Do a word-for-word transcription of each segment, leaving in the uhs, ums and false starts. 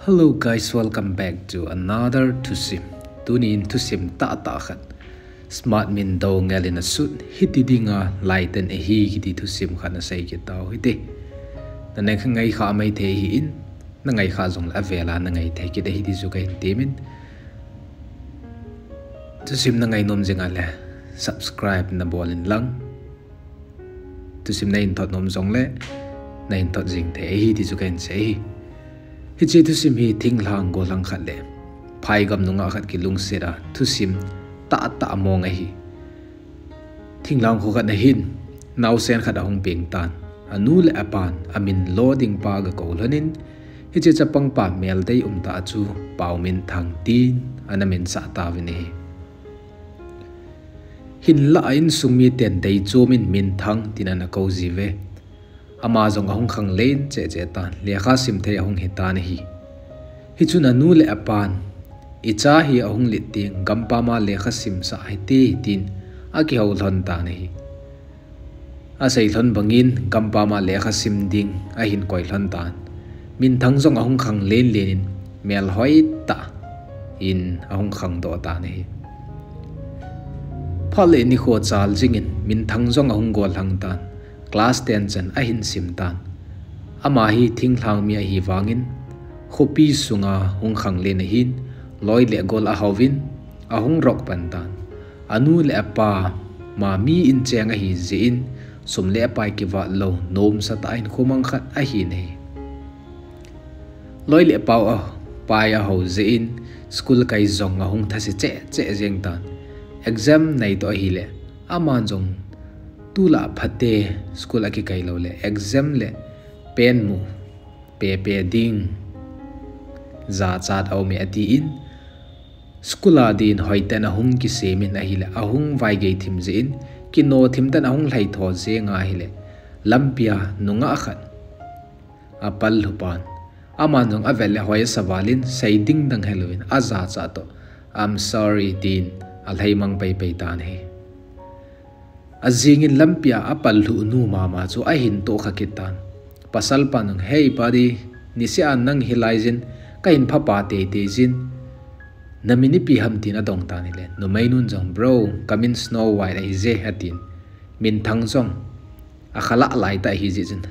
Hello guys, welcome back to another thusim. Tunin thusim tahtah khat, Smart Min Doungel in asut, Hiti dinga laiten ahi kiti thusim khat nasei kit tau hite. Nangaikha maithei ahin, nangaikha jongle avela nangai thei kit ahi ti chu kahin temin. Thusim nangai nom jing a le subscribe nabol in lang, thusim nahin thot nom jongle nahin thot jing thei ahi ti chu kahin sei ahi. Hiche thusim hi thinglhang gollhang khat le phaigam nungah khat kilungset a thusim tahtah mong ahi. Thinglhang kho khat ahin, naosen khat ahung peng tan. Anu le apan amin lo ding pa aga kou lhonin, hiche chapang pa meldei umtah chu Paominthang tin ana minsah tauvin ahi. Hinlah a insung miten deichom in Minthang tin ana kou jiuve. Ama jong ahung khanglen cheh cheh tan, lekha sim thei ahung hitan ahi. Hichun anu le apan, Icha hi ahung lit teng gampam a lekha simsah hite tin akihou lhon tan ahi. Asei lhon bangin gampam a lekha sim ding ahin koi lhon tan. Minthang jong ahung khanglen len in melhoi tah in ahung khangdoh tan ahi. Phat le nikho chal jingin Minthang jong ahung gollhang tan, class ten chan ahin sim tan. Ama hi thinglhang mi ahi vangin khopi sunga hung khanglen ahin, loi le gol ahouvin ahung rok pan tan. Anu le apa ma mi incheng ahi jeh in sum le pai kivat lou nomsa tah a hinkho mang khat ahin ahi. Loi le pai ahou jeh in school kai jong ahung thase cheh cheh jeng tan. Exam nei toh ahile aman jong tulai phate school akikai lou le exam le pen mu pepe ding jachat aume atin, school a din hoiten ahung kisemin ahile ahung vaigei thim jeh in, kino thim tan ahung lhaitho jeng ahile, lampia nungah khat apal lhu pan. Aman jong avel le hoi asa valin sei ding dang helouvin ajachat toh, I'm sorry tin alhai mang peipei tan ahi. Ajingin lampia apal lhu nu mama chu ahin tohkha kit tan. Pasal pan jong, Hey buddy, niseh a nang hilai jin kahin phapa teitei jin, namin ipi ham tin adong tan ahile, numeinun jong, Bro, kamin Snow White ahije, atin. Minthang jong akhalah lai tah ahijeh chun,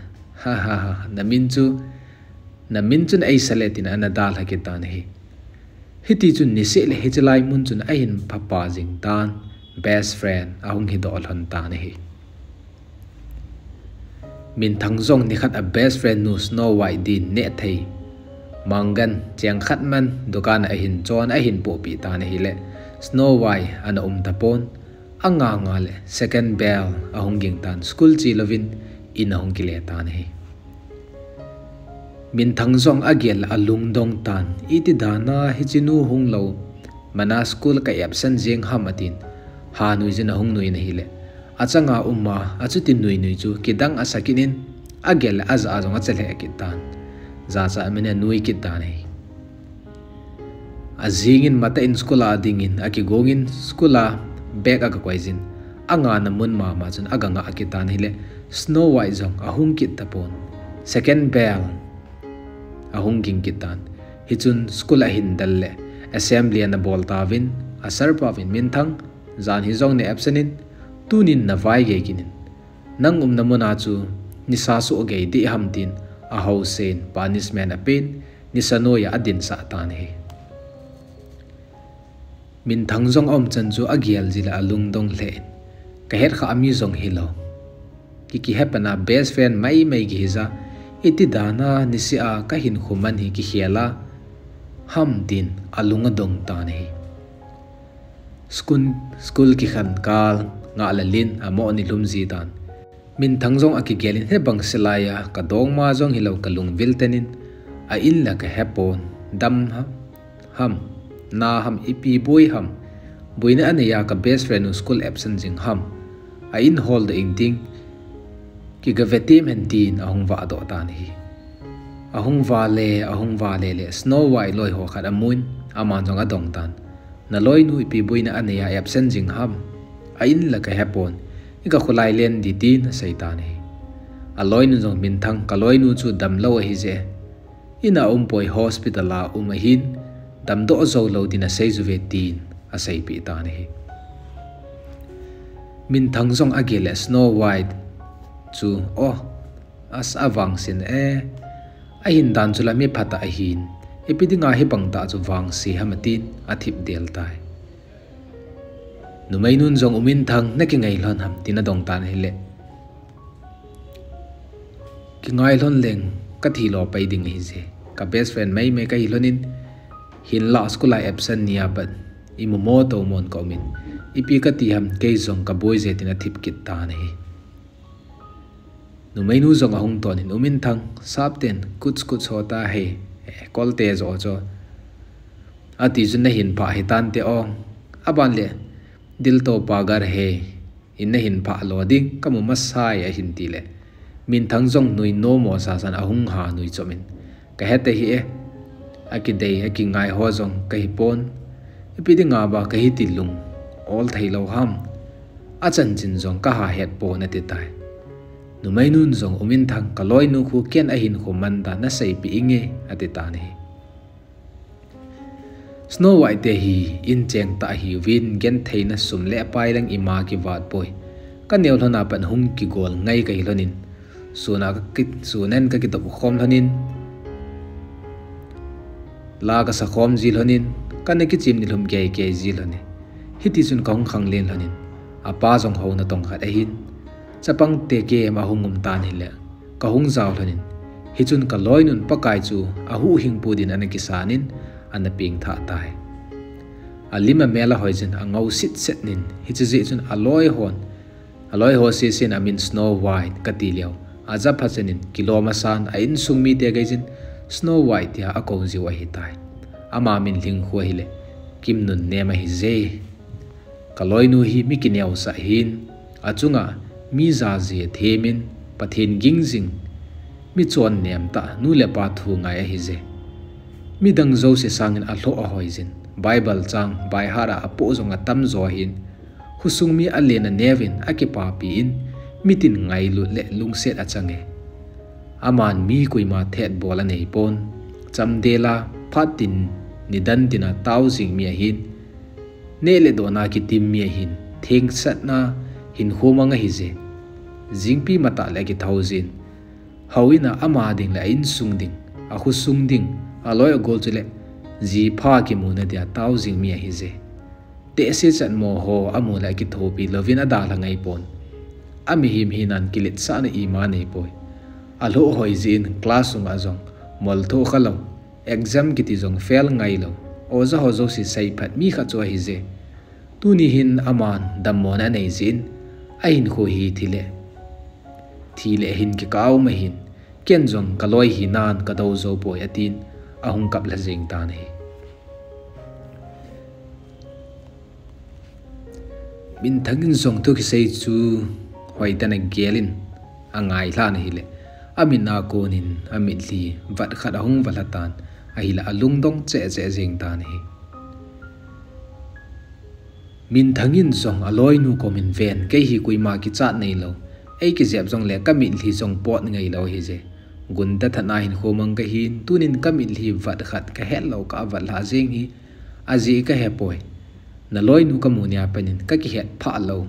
Ha ha ha, namin chu, namin chun eisah le tin ana dalha kit tan ahi. Hitichun niseh le hiche lai mun chun ahin phapa jing tan, best friend ahung hidoh lhon tan ahi. Minthang jong nikhat a best friend nu Snow White din nehthei manggan cheng khat man dukan a ahin chon ahin pohpeh tan ahile, Snow White ana um tapon, anga nga le second bell ahung ging tan, school che louvin in ahung kile tan ahi. Minthang jong agel a alungdong tan, Iti dana hiche nu hung lou mana school ka absent jeng ham, atin, ha nuijin ahung nuiyin ahile, achanga uma achuti nuinui chu kidang asa kit in, agel le ajah a jong acha lheh kit tan. Jachat min anui kit tan ahi. Ajingin matah in school a adingin akigongin school a bag aga koijin, angana mun mama chun aga ngah kit tan ahile, Snow White jong ahung kit tapon, second bell ahung ging kit tan. Hichun school ahin del le assembly ana bol tauvin, a sir pa vin, Minthang, jan hi jong na absent in, tunin navaigei kit in, nang umna muna chu nisa soh gei dih ham, tin ahouse in punishment apen, nisa noiya adinsah tan ahi. Minthang jong aumchan chu agel jeh le alungdong lheh in, Kahet khah a mi jong hilou, ki, kihepna best friend maimai kihija, iti dana niseh a kahinkho man hi kikhel a ham, tin alung adong tan ahi. School, school kikhen kal ngah le lin amo ni lhum ji tan. Minthang jong akigel in, Hebang se laiya kadongma jong hilou, kalung vil ten in, a in la kahepon, dam ham, na ham, ipi boi ham, boina aneiya ka best friend u school absent jing ham, a in holdoh ing ding kiga vetem hen, tin ahung vahdoh tan ahi. Ahung vah le, ahung vah le le Snow White loi ho khat amun, aman jong adong tan. Naloinu ipi boina aneiya absent jing ham, a in la kahepon, ika kholai len ding, tin asei tan ahi. Aloinu jong, Minthang, kaloinu chu damlou ahije, Ina umpoi, hospital a um ahin, damdoh jou lou din asei uve tin aseipeh tan ahi. Minthang jong agel le Snow White chu, oh, as avangse e. Ahin dan chu la mi phatah ahin, ipi dinga hibang tah chu vangse ham atin athip del tai. Numeinun jong, U Minthang, na kingai lhon ham, tin adong tan ahile, kingai lhon leng kathi lo pai ding ahi je. Ka best friend maimai kahi lhon in, hinlah school a absent ni a pat imu mo to mon ka um in, ipi kati ham, kei jong kaboi je, tin athip kit tan ahi. Numeinu jong ahung ton in, U Minthang, sap ten kuch kuch hota hai, eh, kolte jo jo. Ati chun, na hin phah hitante o. Aban le, dil to pagar hai, in na hin phah lo ding, kamu masai, ahin ti le. Minthang jong nui nom mo sasan ahung ha nui chom in, ka het ahi e. Akidei, akingai ho jong kahi pon. Ipi dinga ba kahi ti lung ol thei lou ham. Achan chin jong kaha het pon, ati tai. Numeinun jong, U Minthang, ka loinu khu ken ahin khu man ta na seipeh inge, ati tan ahi. Snow White te hi incheng tah ahiuvin, gentheina sum le pai leng ima kivat poi. Ka neo lhon a pat hung kigol ngai kahi lhon in, sun a ka ki, sun in ka kitop khom lhon in, la ka sa khom ji lhon in, ka na kichim ni lhum kei kei ji lhon e. Hiti chun ka hung khang len lhon in, apa jong houna tong khat ahin, chapang te kem ahung um tan ahile, ka hung jao lhon in, hichun ka loinun Pakai chu ahuhhingpu din ana kisan in, ana peng thah tai. Alim amel ahoi jin angou sit set nin, hiche jeh chun aloi hon, aloi ho sesen amin Snow White kati leo, aja phachen in kilom asan, a insung mite gei jin Snow White tia akou jiu ahi tai. Ama min lhing khu ahile, Kimnunnem ahi je. Ka loinu hi mi kineosah hin, achunga mi jaji athem in, Pathen ging jing, mi chonnem tah, nu le pa thu ngai ahi je. Midang jouse sangin alhoh ahoi jin, Bible chang by heart a apoh jong atam jo ahin, khosung mi alen aneo in, akipapi in, mitin ngailut le lungset achang e. Aman mi koima thet bol anei pon, chamdel a, phat tin, nidan tin a tao jing mi ahin, neh le don a kitim mi ahin, thengsahna hinkho mang ahi je. Jingpi matah le akithou jin, houin a ama ding le a insung ding, akhosung ding, aloi agol chule ji pha kimuna dia tao jing mi ahi je. Tehse chan mo ho amu le akithopi louvin adalha ngai pon. Amihem hinan kiletsahna ima nei poi. Alhoh hoi jeh in class sunga jong molthoh kha lou, exam kiti jong fail ngai lou, oja ho jouse seiphat mi khat chu ahi je. Tuni hin aman dammona anei jeh in, ahinkho hi thi le, thi le hin kikah a um ahin, ken jong ka loi hinan ka dou jou poi, atin ahung kap lha jeng tan ahi. Minthang in jong thu kisei chu hoitah in agel in angai lhan ahile, amit a kon in amitlhi vat khat ahung va lha tan ahile, alungdong cheh cheh jeng tan ahi. Minthang in jong aloinu kom in, Ven, kei hi koima kichat nei lou, ei kijep jong le ka mitlhi jong pot ngai lou ahi je. Gunda that a hinkho mang kahin, tunin ka mitlhi vat khat ka het lou kah a vat lha jeng hi, ajeh ka he poi. Na loinu ka mu nia pat in ka kihet phah lou,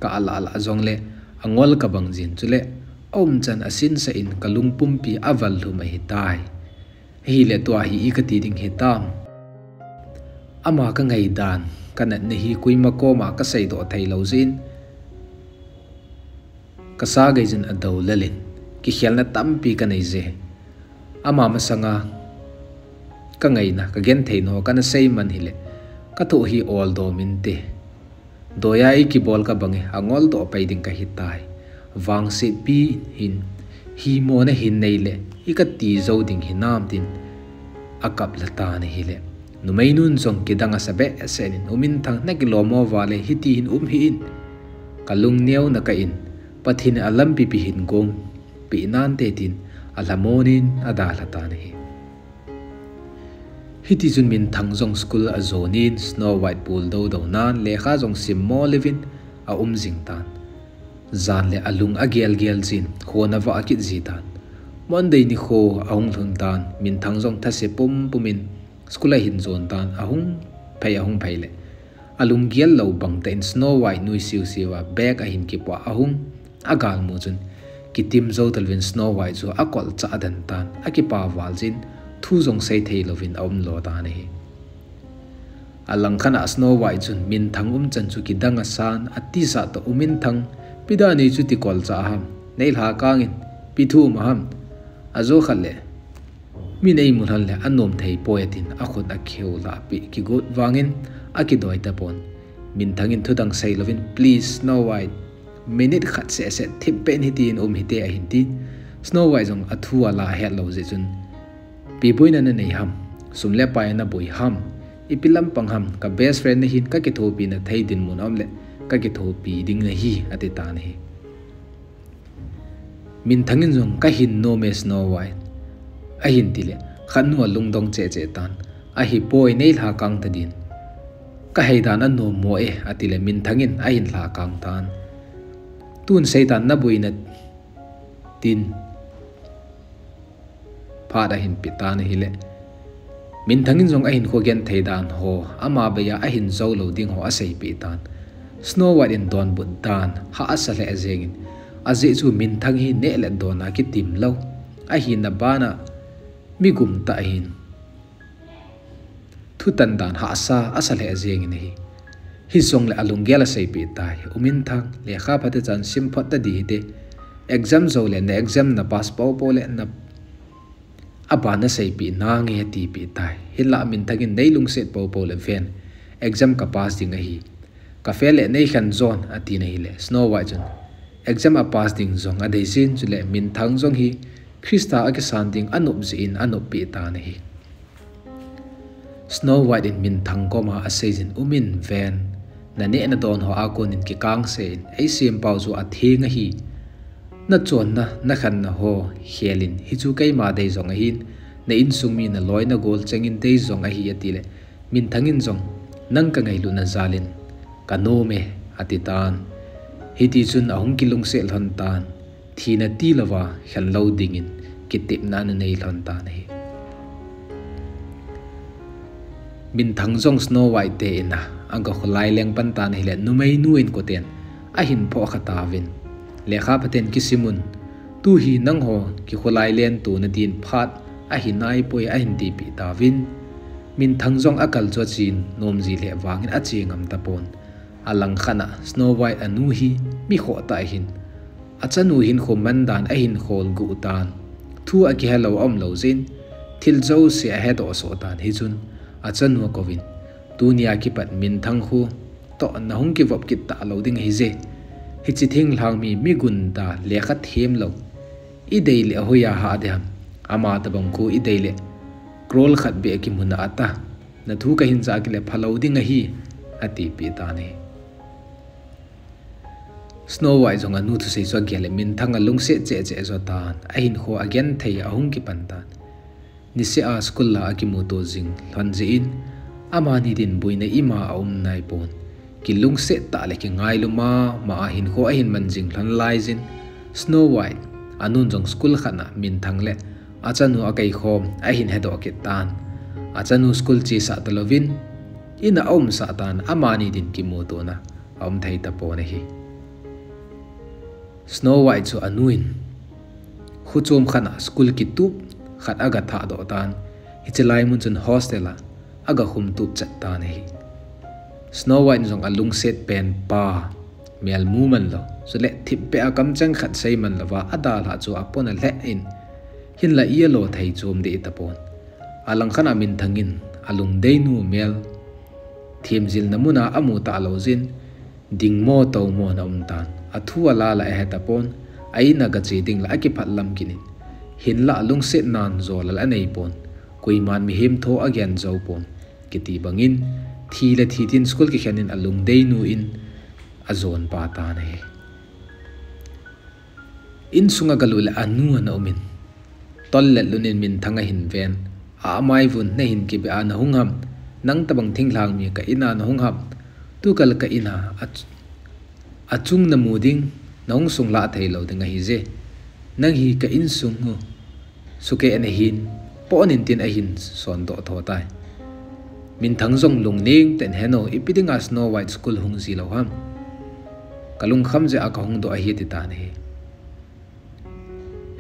ka alah lah jong le angol ka bang jin, chule aumchan asinsah in ka lungpumpi aval lhum ahi tai. Ahile tua hi i kati ding hitam. Ama ka ngaidan, ka natna hi koima koma ka seidoh thei lou jeh in, ka sa gei jin adou lel in, kikhelna tampi ka nei je. Ama masanga ka ngaina, ka genthei na ho kana sei man hile, ka thoh hi ol dom inte. Doiya i kibol ka bang e, angol doh pai ding ka hi tai. Vangsetpi hin, hi mona hin nei le, i kati jou ding hinam, tin akap lha tan ahile, numeinun jong kidang asa behseh in, U Minthang, na kilom mo vale, hiti hin um hih in. Ka lungneo na kah in, Pathen in alampi pi hin gong peh nante, tin alhamon in adalha tan ahi. Hiti chun Minthang jong school ajon in, Snow White puldou dou nan, lekha jong sim mo leuvin aum jing tan. Jan le alung agel gel jin, khon avah kit ji tan. Monday nikho ahung lhun tan, Minthang jong thase pumpum in school ahin jon tan, ahung phei, ahung phei le, alunggel lou bang tah in Snow White nui siusiu a bag ahin kipoh a ahung, agal mu chun, kitim jou talouin Snow White chu akolchah den tan, akipa val jin, thu jong sei thei louvin aum lo tan ahi. Alangkhat a Snow White chun Minthang umchan chu kidang asan, atijat toh, "U Minthang, ipi dan a nei chu ti kolchah ham? Nei lhakang in, ipi thu um ham? Ajo khat le, mi nei mu lhon le anom thei poi," atin akhut akihou lahpeh kigot vangin akidoi tapon. Minthang in thudang sei louvin, "Please, Snow White, minute khat seh seh thip peh in hitin um hite," ahin tin. Snow White jong athu ala het lou jeh chun, "Ipi boina nanei ham? Sum le pai a naboi ham? Ipi lampang ham? Ka best friend nahin, kakithopina thei dinmun aum le, kakithopi ding nahi," ati tan ahi. Minthang in jong, "Kahin nom e Snow White," ahin ti le, khat nu alungdong cheh cheh tan, "Ahipoi, nei lhakang ta din. Kahei dan anom mo e," ati le, Minthang in ahin lhakang tan. "Tun sei tan, naboi na tin," phat ahin pe tan ahile, Minthang in jong ahinkho genthei dan ho, ama bei a ahin jou lou ding ho aseipeh tan. Snow White in donbut dan hahsa lheh jengin, ajeh chu Minthang hi neh le don a kitim lou ahina bana mi gum tah ahin, thutan dan hahsa asa lheh jengin ahi. Hijongle alunggel aseipeh tai, "U Minthang, lekha phatechan sim phot ta ding hite. Exam jou le, na exam na pass poupou le, na, aban naseipeh nange," atipeh tai. Hinlah Minthang in, "Nei lungset poupou le ven, exam ka pass ding ahi. Ka fail le nei khen jon," ati na hile, Snow White chun exam a pass ding jong adei jin, chule Minthang jong hi Christa akisan ding anop jeh in anoppeh tan ahi. Snow White in Minthang koma aseijin, "U Min, ven, naneh nadon ho a konin kikangse in, eisempau chu atheng ahi. Nachonna, nakhenna ho khel in, hichu keima dei jong ahin, na insung mi naloi nagol chengin dei jong ahi," ati le, Minthang in jong, "Nang kangailutna jal in kanom e," ati tan. Hitichun ahung kilungset lhon tan. Thina tilouva khen lou dingin kitepna ana nei lhon tan ahi. Minthang jong Snow White te in a, aga kholai leng pan tan ahile, numeinu in koten ahin phoh kha tauvin, "Lekha phaten kisimun, tuhi nangho kikholai lentona din phat ahi naipoi," ahin tipeh tauvin. Minthang jong akal chu achen nom ji lheh vangin ache ngam tapon. Alangkhat a Snow White anu hi mi khoh tah ahin, achanu hinkho man dan ahin kholguh tan. Thu akihe lou aum lou jeh in, thil jouse ahedoh soh tan. Hichun achanu akouvin, "Tunia kipat Minthang khu toh nahung kivop kit talou ding ahije. Hiche thinglhang mi, mi gunda, lekha them lou, idei le ahoiya hah ding ham? Ama tobang khu idei le crore khat beh kimuna ata. Nathu kahin jah kit le phalou ding ahi," atipeh tan ahi. Snow White jong anu thusei chu agel le Minthang alungset cheh cheh jo tan, ahinkho agenthei ahung kipan tan. Niseh a school a akimuto jing lhon jeh in, amani din boina ima aum naipon. Kilungset tah le kingailum mama a hinkho ahin man jing lhon laijin, Snow White anun jong school khat a Minthang le achanu akaikhom ahin hedoh kit tan. Achanu school chesah talouvin, in a aumsah tan, amani din kimutona aum thei tapon ahi. Snow White chu anu in khuchom khat a school kitup khat aga thahdoh tan. Hiche lai mun chun hostel a aga khum tup chet tan ahi. Snow White jong alungset pen pa mel mu man lou, chule thipbeh a kamcheng khat sei man louva adalhah chu apona lheh in, hinlah ilo thei chom deh tapon. Alangkhat a Minthang in alungdeinu mel themjilna mun a amu talou jeh in, dingmo toumo ana um tan. Athu ala la ahe tapon, a in a gache ding la akiphat lam kit in, hinlah lungsetnan jolal aneipon, koiman mihem tho agen joupon, kiti bangin, thi le thi tin school kikhen in alungdeinu in ajon pa tan ahi. Insung a galut le anu ana um in, tollet lun in Minthang ahin ven, "Amai vun, nahin kibeh a nahung ham? Nang tobang thinglhang mi ka in a nahung ham? Tukal ka in a, a, achung namu ding, nahung sunglah theilou ding ahije. Nang hi ka insung u Sukeh ana hin, pon in tin ahin sondoh tho tai. Minthang jong lungneng tah in, "Heno, ipi dinga Snow White school hung ji lou ham? Ka lungkham jeh a ka hung doh ahi," ati tan ahi.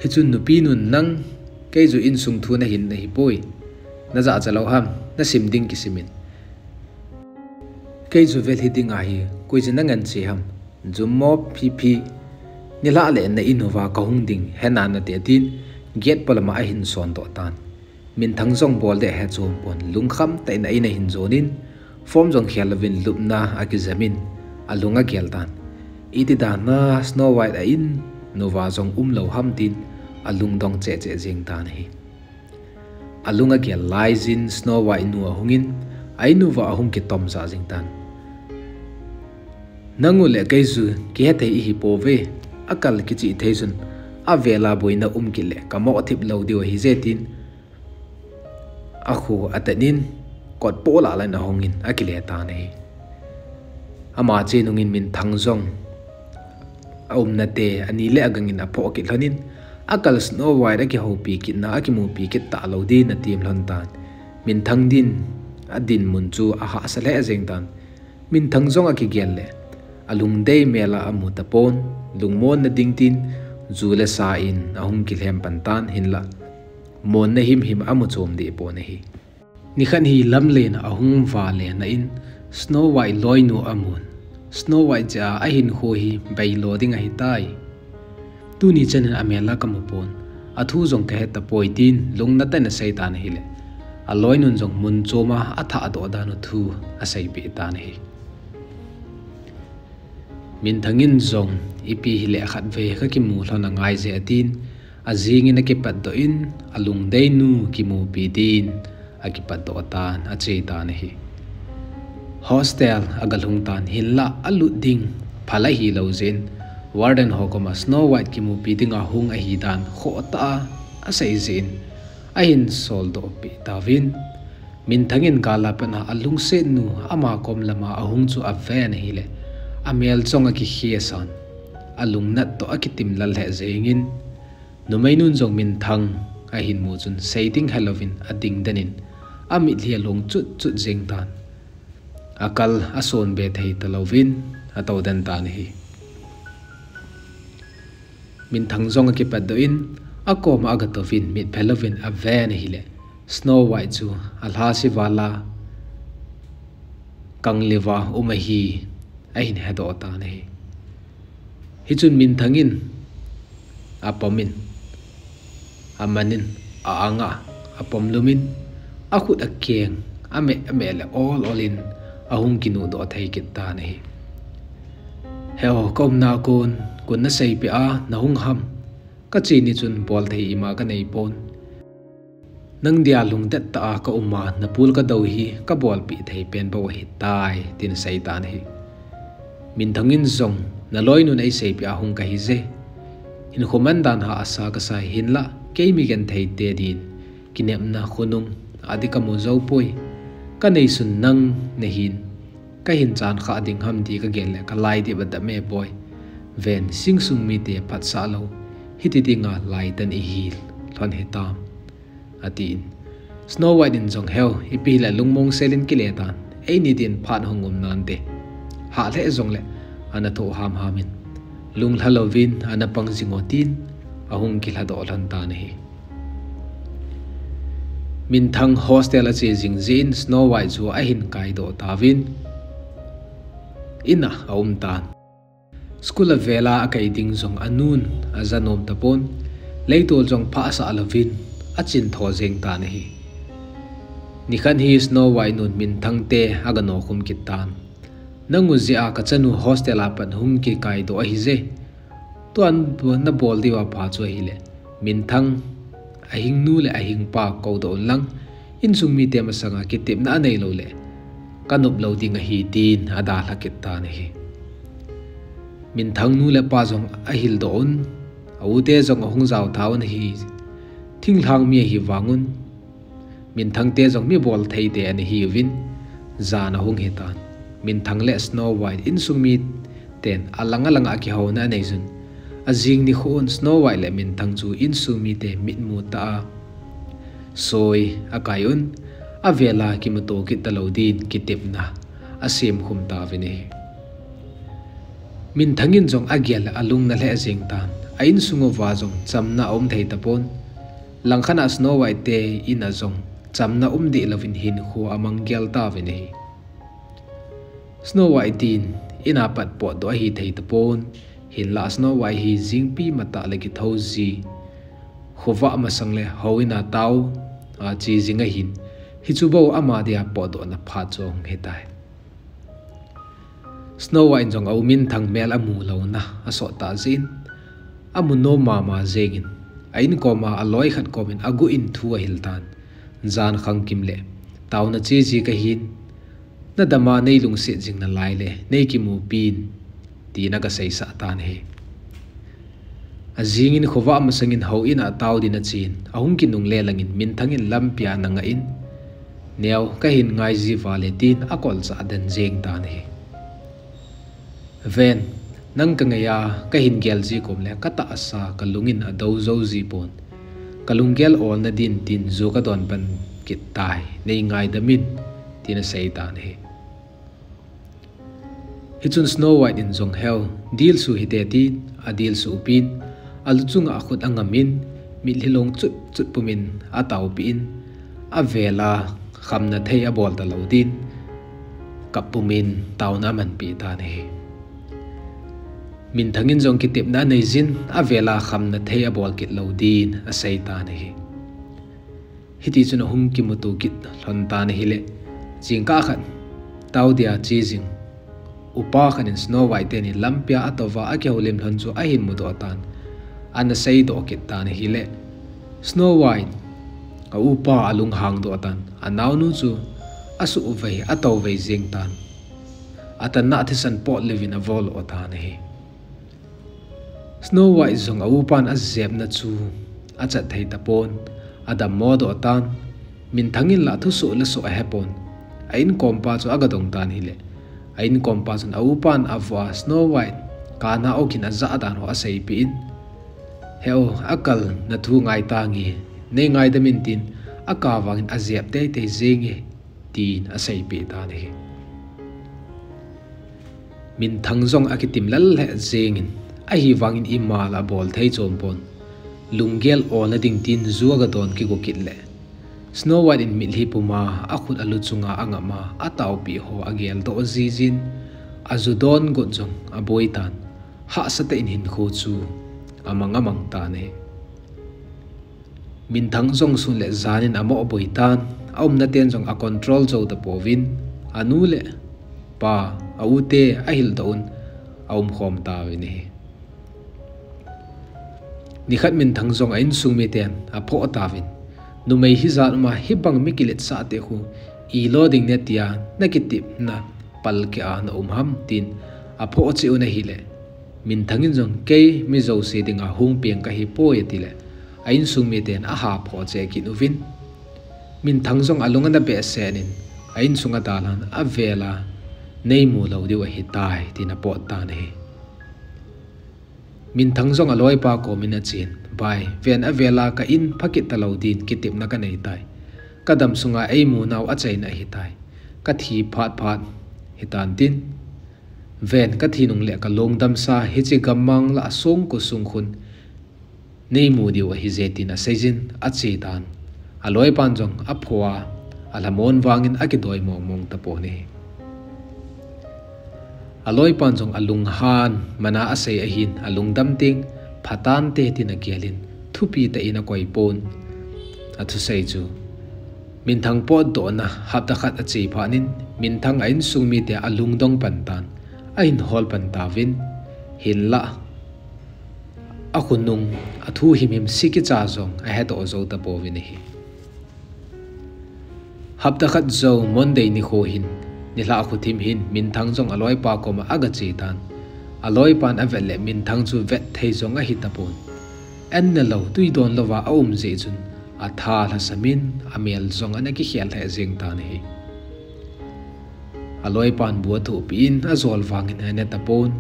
Hichun nupi nun, "Nang, kei jong insung thu nahin nahi poi. Na jahcha lou ham, na sim ding kisim in. Kei jong vel hi ding ahi, koi jin na ngen che ham? Jum mo phi phi, nilhah le na in uva ka hung ding, he nan nate," atin, gate polam a ahin sondoh tan. Minthang jong bol ding ahe chom pon, lungkham tah in a in ahin jon in, form jong khel louvin lupna a kijam in, alung agel tan. Iti dan a Snow White a in uva jong um lou ham tin, alung dong cheh cheh jeng tan ahi. Alung agel lai jin Snow White nu ahung in, a in uva ahung kitom jah jeng tan. "Nang u le kei jong kihe thei ihi pouve, akal kichih thei jun, avel a boina um kit le ka mo thip lou diu ahi je," tin, akho atet in, kot poh lah lah in ahung in akile tan ahi. Ama che nung in Minthang jong aumna te ani le agang in aphoh kit lhon in, akal Snow White akihoupi kit na, akimupi kit talou din atem lhon tan. Minthang din, adinmun chu ahahsa lheh jeng tan. Minthang jong akigel le, alungdei mel a amu tapon, lungmon na ding tin, ju le sa in ahung kilhem pan tan, hinlah monna himhim amu chom deh pon ahi. Nikhat hi lamlen a ahung vale na in, Snow White loinu amun, Snow White jeh a ahinkho hi beilo ding ahitai. Tuni chan in amel a kamu pon, athu jong kahe tapoi tin, lungna tah in asei tan ahile, aloinun jong mun chom a athah doh dan u thu aseipeh tan ahi. Minthang in jong, "Ipi hile khatvei kakimu lhon angai je," atin, ajing in akipat doh in, alungdeinu kimupi din akipat doh tan, ache tan ahi. Hostel aga lhung tan, hinlah alut ding phal ahilou jeh in, warden ho koma Snow White kimupi dinga hung ahi dan khoh tah a asei jeh in, ahin soldoh peh tauvin. Minthang in gal a pat a alungset nu ama kom lam a ahung chu aven ahile, amel jong akikhe san, alungnat toh akitim lal lheh jeng in, numeinun jong Minthang ahin mu chun sei ding helouvin ading den in, amitlhi along chut chut jeng tan. Akal ason be thei talouvin atou den tan ahi. Minthang jong akipat doh in, akom a aga touvin, mitphe louvin aven ahile, Snow White chu alhasi val a kang liu a um ahi, ahin hedoh tan ahi. Hichun Minthang in apom in, aman in, a-ang a apom lum in, akhut akeng ameh ameh le ol ol in ahung kinuhdoh thei kit tan ahi. "He o, ka umna kon, kon naseipeh a nahung ham? Kache ni chun bol thei ima kanei pon. Nang dia lungdet tah a ka um a, napul kadou hi kabolpeh thei pen bou ahitai," tin asei tan ahi. Minthang in jong, "Naloinun eiseipeh a hung kahi je. Hinkho man dan hahsa kasai, hinlah kei mi genthei te din kinepna khonung adi kamu jou poi. Kanei sun nang nahin, kahin chan kha ding ham ti kagel le kalai dip adap e boi. Ven, sing sung mite phatsah lou, hiti dinga laitan ihi lhon hitam," atin. Snow White in jong, "He o, ipi hile lungmong sel in kile tan, eini din phat hung um nante. Hah lheh jongle ana thoh hamham in, lunglha louvin ana pang jing o," tin ahung kilhadoh lhon tan ahi. Minthang hostel ache jing jeh in Snow White chu ahin kaidoh tauvin, in a aum tan. School avel a akai ding jong anun aja nom tapon, leitol jong phasah louvin achin tho jeng tan ahi. Nikhat hi Snow White nun Minthang te aga nokhum kit tan. "Nang u jeh a kachanu hostel a pat hung kikaidoh ahi je. Tua nabol diu apha chu ahile, Minthang ahing nu le ahing pa koudoh un lang, insung mite masanga kitepna anei lou le kanop lou ding ahi," tin adalha kit tan ahi. Minthang nu le pa jong ahildoh un, a u te jong ahung jaotha un ahi, thinglhang mi ahi vang un, Minthang te jong mi bolthei te ana hiuvin, jan ahung hitan. Minthang le Snow White insung miten alang alang a kihouna anei jun, Ajing nikho un Snow White le Minthang chu insung mite mitmu tah a soi akai un, avel a kimuto kit talou din kitepna asem khum tauvin ahi. Minthang in jong agel le alung na lheh jeng tan, a insung uva jong chamna aum thei tapon, langkhat a Snow White te in a jong chamna um deh louvin hinkho amang gel tauvin ahi. Snow White din in a pat potdoh ahi thei tapon, hinlah Snow White hi jingpi matah le kithou ji, khovah masang le houin a tao a che jing ahin, hichu bou ama dia potdohna phat chu ahung hitai. Snow White in jong a u Minthang mel amu louna asot tah jeh in, amu nom mama jengin, a in koma aloi khat komin aguh in thu ahil tan, jan khangkim le taona che ji kahin, nadam a nei lungset jing nalai le nei kimupi in, tin aga seisah tan ahi. Ajing in khovah masang in houin a tao din achen, ahung kinungle langin Minthang in lampi a ana ngah in, neo kahin ngai ji vale tin akolchah den jeng tan ahi. Ven, nang kangai a kahin gel ji kom le katahsa kalung in adou jou ji pon, kalunggel olna din tin ju kadon pan kit tai, nei ngaidam in, tin asei tan ahi. Hichun Snow White in jong, heu, dilsu hite, tin adilsu upin, alu chunga akhut angam in, mitlhi long chut chut pumin ataopi in, avel a khamna thei abol talou din, kap pumin taona amanpeh tan ahi. Minthang in jong kitepna anei jin, avel a khamna thei abol kit lou din asei tan ahi. Hitichun ahung kimuto kit lhon tan ahile, jingkah khat tao dia che jing upa khat in Snow White teni lampi a atouva akihoulim lhon chu ahin mudoh tan, ana seidoh kit tan ahile, Snow White, a upa alunghang doh tan, anaonu chu asuhvei, atouvei jeng tan, atanna thisan pot leuvin avoloh tan ahi. Snow White jong a upan ajepna chu achat thei tapon, adammo doh tan, Minthang in la thusoh le soh ahepon, a inkompa chu aga dong tan ahile, a inkompa chun a upan avoh a Snow White kana ogin ajah dan ho aseipeh in, heu, akalna thu ngai tange, nei ngaidam in, tin aka vangin ajep teitei jenge, tin aseipeh tan ahi. Minthang jong akitim lal lheh jengin, ahivangin ima la abol thei chompon, lunggel olna ding tin ju aga don kigo kit le, Snow White in mitlhi puma akhut alu chunga angam a ataopi ho ageldoh jijin, aju don got jong aboi tan, hahsatah in hinkho chu amang amang tan ahi. Minthang jong sun le jan in amoh boi tan, aumna ten jong acontrol jou tapouvin, anu le apa, a u te ahildoh un aumkhom tauvin ahi. Nikhat Minthang jong a insung miten aphoh tauvin, numei hijat uma hibang mi kiletsah te khu ilo ding ne tia nakitepna palkeh a naum ham, tin aphoh cheh un ahile, Minthang in jong kei mi jouse dinga hung peng kahipoi atile, a insung miten ahaphoh cheh kit uvin, Minthang jong alung ana behseh in, a insung adalhan avel a, nei mu lou diu ahitai, tin apot tan ahi. Minthang jong aloipa komin achen, bai, ven, avel a ka in phakit talou din kitepna kaneitai. Kadam sunga eimunau achaina ahitai. Kathi phat phat hitan tin, ven, kathi nung le kalungdamsa hiche gammang lah a songko sung khun neimu diu ahije, tin aseijin achetan. Aloipan jong aphoh a, alhamon vangin akidoi mongmong tapon ahi. Aloipan jong alunghan mana asei ahin, alungdam teng phatante, tin agelin, thupitah in akoipon. Athusei chu, Minthang potdohna hapta khat ache phatnin, Minthang a insung mite alungdong pan tan, ahin hol pan tauvin, hinlah akhonung, athu himhim sekicha jong ahetoh jou tapouvin ahi. Hapta khat jou Monday nikho hin, nilhah khothim hin Minthang jong aloipa koma agache tan. Aloipan avet le Minthang chu vetthei jong ahitapon, anna lou, twi don louva aum jeh chun atha lhasamin amel jong ana kikhel lheh jeng tan ahi. Aloipan bu athohpeh in ajol vangin ane tapon,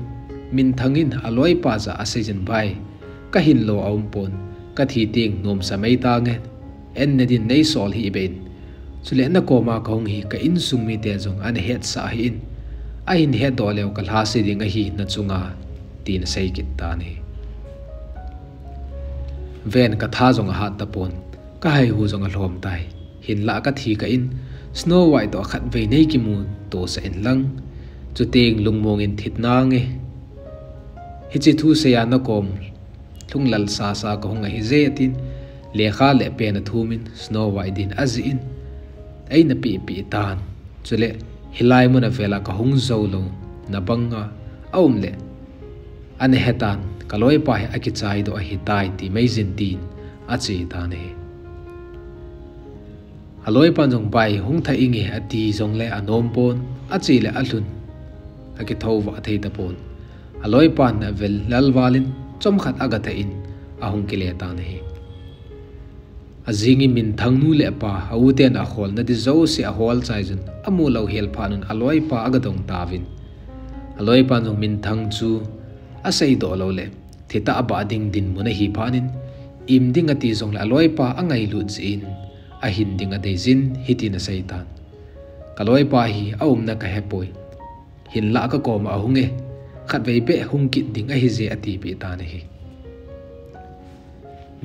Minthang in aloipa jah a aseijin, Bai, kahin lo aumpon, kathi teng nomsa mei tange, en nadin neisol hih beh in. Chule nakoma kahung hi ka insung mite jong ana hetsah hih in. Ahin hetdoh leu kalhase ding ahi nachunga, tin asei kit tan ahi. Ven katha jong ahat tapon, kahaihu jong alhom tai. Hinlah kathi kah in, Snow White toh khatvei neikimu tosah inlang. Chuteng lungmong in thi tange. Hiche thusei a nakom lhunglel sasa kahung ahije atin, lekha le pen athumin Snow White din ajih in, eina pehpeh tan. Chule, hilai muna vela kahung jou lou nabanga aum le, ana hetan, kaloipa hi akichaidoh ahitai ti meijin tin ache tan ahi. Aloipan jong Bai hung thah inge ati jongle anompon, ache le alhun akithouvah thei tapon. Aloipan avel lalvalin chomkhat agathah in ahung kile tan ahi. Ajingin Minthang nu le apa, auten akholna ding jouse aholchaijun, amu louhel phatnun aloipa agadong tauvin. Aloipan jong Minthang chu aseidoh loule, thitah bah ding dinmun ahi phatnin, im ding ati jongle aloipa angailut jeh in, ahin ding adeijin hitin aseitan, Kaloipa hi aumna kahepoi. Hinlah kakoma ahunge, khatvei beh hung kit ding ahije atipeh tan ahi.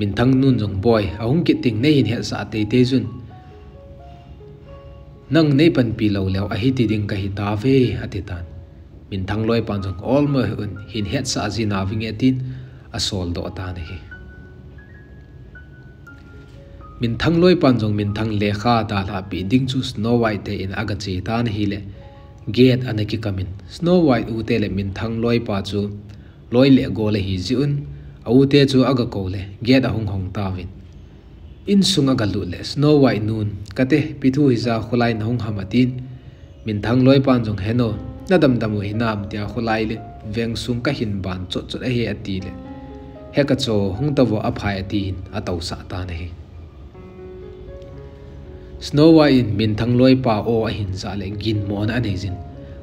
Minthang nun jong, Boi, ahung kit teng neihin hetsah teitei jun, nang neipanpi lou leu ahiti ding kahitauve, atitan. Minthang loipan jong, Olmo hih un, hin hetsah ji nauvinge, tin asoldoh tan ahi. Minthang loipan jong Minthang lekha dalhahpeh ding chu Snow White te in agache tan ahile, gate ana kikamin, Snow White ute le Minthang loipa chu loi le gol ahijeh un, aute chu agakoule, gate ahung hong tauvin. Insung agalut le, Snow White nun, Kate, ipi thu hija, kholai nahung ham, atin. Minthang loipan jong, Heno, nadamdam u hinam, tia kholai le vengsung kahin ban chotchot ahi, atile, He kacho, hung tauvo, aphai, atin atousah tan ahi. Snow White in Minthang loipa o ahin jah le ginmona aneijin,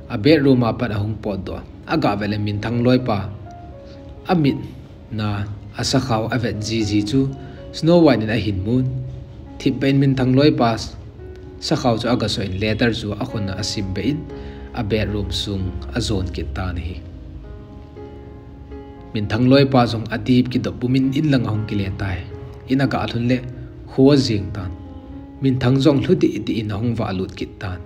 a bedroom a pat ahung potdoh a, agavet le Minthang loipa amitna a sakhao avet jiji chu Snow White in ahin mun. Thipbeh in Minthang loipa sakhao chu agasoh in, letter chu akhonna asimbeh in, a bedroom sung ajon kit tan ahi. Minthang loipa jong adip kidop pumin inlang ahung kile tai. In agalhun le, kho ajeng tan. Minthang jong lhu dihdih in ahung vahlut kit tan.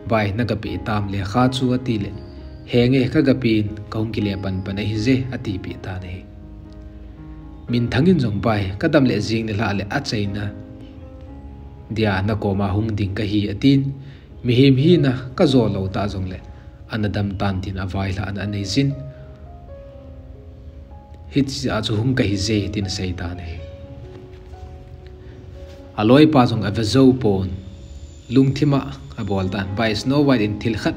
Bai, nagapeh tam lekha chu, atile, Henge, kagapen, kahung kile panpan ahije, atipeh tan ahi. Minthang in jong, Bai, kadam le jing nilhah le achaina dia nakoma hung ding kahi, atin, mihem hina kajo lou tah jongle, ana dam tan, tin availhahna aneijin, hichea chu hung kahije, tin asei tan ahi. Aloipa jong ave jou pon, lungthima abol tan, Bai, Snow White in thil khat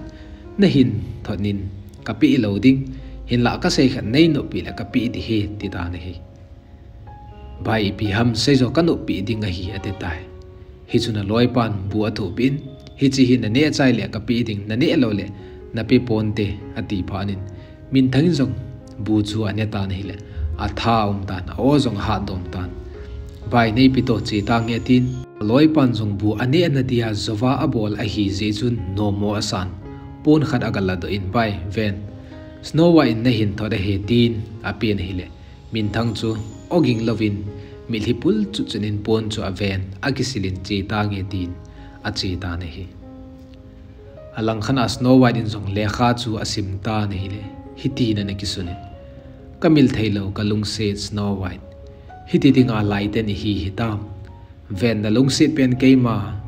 nahin thot in, kapeh lou ding, hinlah kasei khat neinoppi le kapeh ding ahi, titan ahi. Bai, ipi ham seijo, kanoppeh ding ahi, atitai. Hichun aloipan bu athohpeh in, Hiche hi naneh chai le kapeh ding, naneh loule nape ponte, ati phatnin, Minthang in jong bu chu anetan ahile, atha aumtan, a-o jong ahatdom tan. Bai, neipeto, che tange, atin. Aloipan jong bu anehna dia jouva abol ahijeh chun nommo asan, pon khat agaladoh in, Bai, ven, Snow White in nahin thot ahi, tin apen ahile, Minthang chu oging louvin, mitlhi pul chutchut in pon chu aven, akisilin, Che tange, tin ache tan ahi. Alangkhat a Snow White in jong lekha chu asim tan ahile, hitin ana kisunin, Kamil theilou kalungset Snow White, hiti dinga laite nahi hitam? Ven, nalungset pen keima,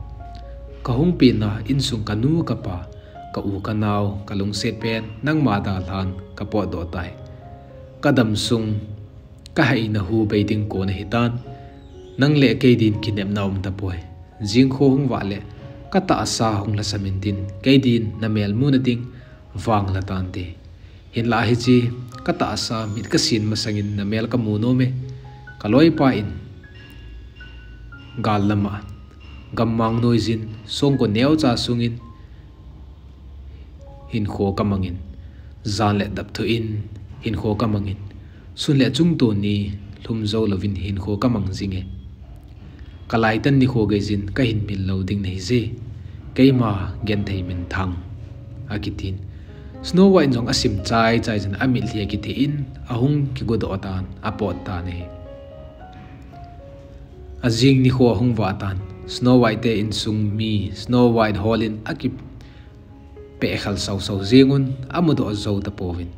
kahung penna insung kanu kapa, ka-u kanao, kalungset pen nangma dalhan kapotdoh tai. Kadamsung, kahaina hu bei ding kon ahitan. Nang le kei din kinepna aum tapoi. Jingkho hung vah le, katahsa hung lhasam intin, kei din namel muna ding vang la tante. Hinlah hiche katahsa mit kasin masangin namel kamu nome. Kaloipa in gal lama gammang noijin, songko neocha sungin hinkho kamangin, jan le dap thoh in, hinkho kamangin, sun le chungtuni lhum jou louvin hinkho kamang jinge. Kalaitan nikho geijin kahin mil lou ding nahi je. Keima genthei minthang, akitin. Snow White in jong asim chaichai jin amitlhi akithe in, ahung kigodoh tan, apot tan ahi. Ajing nikho ahung vah tan, Snow White te insung mi Snow White holin akipehkhal sausau jingun, amudoh jou tapouvin.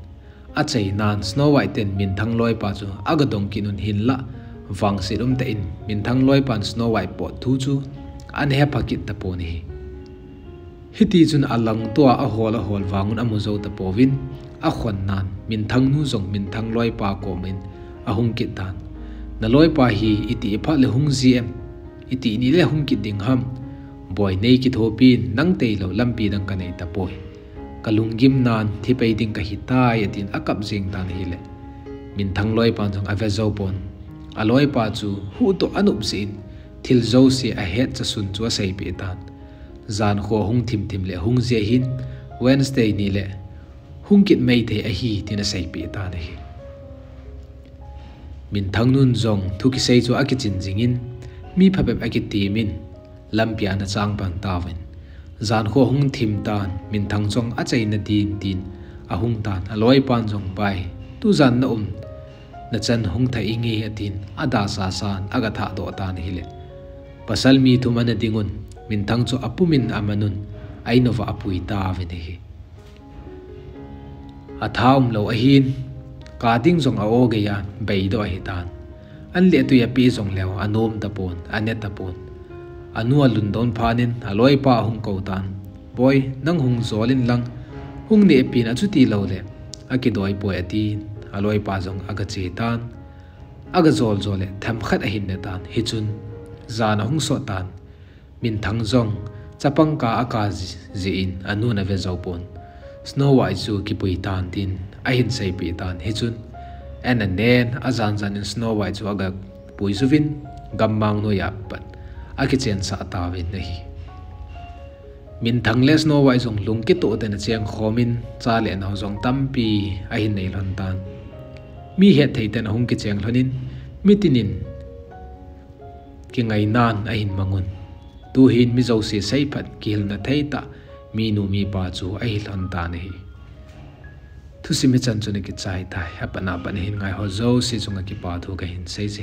Achainan Snow White ten minthang loipa chu agadong kit un hinlah, vangset umtah in minthang loipan Snow White pot thu chu ana hepha kit tapon ahi. Hitichun alangtoa ahol ahol vangun amu jou tapouvin, akhonnan minthangnu jong minthang loipa komin ahung kit tan. Naloipa hi itih phat le hung ji em? Itih ni le hung kit ding ham? Boi, nei kithopin, nang tailou lampi dang kanei tapoi. Kalunggimnan thi pei ding kahitai, atin akap jeng tan ahile, minthang loipan jong ave joupon. Aloipa chu huhtoh anop jeh in thil jouse ahetchasun chu aseipeh tan. Jankho hung thimthim le hung ji ahin, Wednesday ni le hung kit maithei ahi, tin aseipeh tan ahi. Minthangnun jong thu kisei chu akichin jingin, mi phabep akitemin, lampia ana chang pan tauvin. Jankho hung thim tan, minthang jong achaina din tin ahung tan, aloipan jong, Bai, tujan naum nachan hung thah inge, atin, adahsasan agathahdoh tan ahile, pasal mi thum ana dingun, minthang chu apumin amanun, a-in uva apui tauvin ahi. Atha umlou ahin, kap ding jong a-o geiya beidoh ahitan. An le tui apeh jongleu anom tapon, ane tapon. Anu alungdon phatnin aloipa ahung kou tan. Boi, nang hung jol inlang, hung nehpin, achuti loule akidoi poi, atin, aloipa jong agache tan. Agajol jol le themkhat ahin ne tan, hichun jan ahung sot tan. Minthang jong chapang kap akap jeh in anun ave joupon. Snow White chu kipui tan tin ahin seipeh tan, hichun an anen, ajanjan in Snow White chu agapui juvin, gammang noiya pat akichensah tauvin ahi. Minthang le Snow White jong lungkitoh tah in achengkhomin, cha le nao jong tampi ahin nei lhon tan. Mi hetthei ten ahung kicheng lhonin, mitinin kingainan ahin mangun. Tuhin mi jouse seiphat kihilna theitah minu mipa chu ahi lhon tan ahi. Thusim hichan chun akichai tai. Apatna pat hin ngaiho jouse chunga kipa thu kahin seije.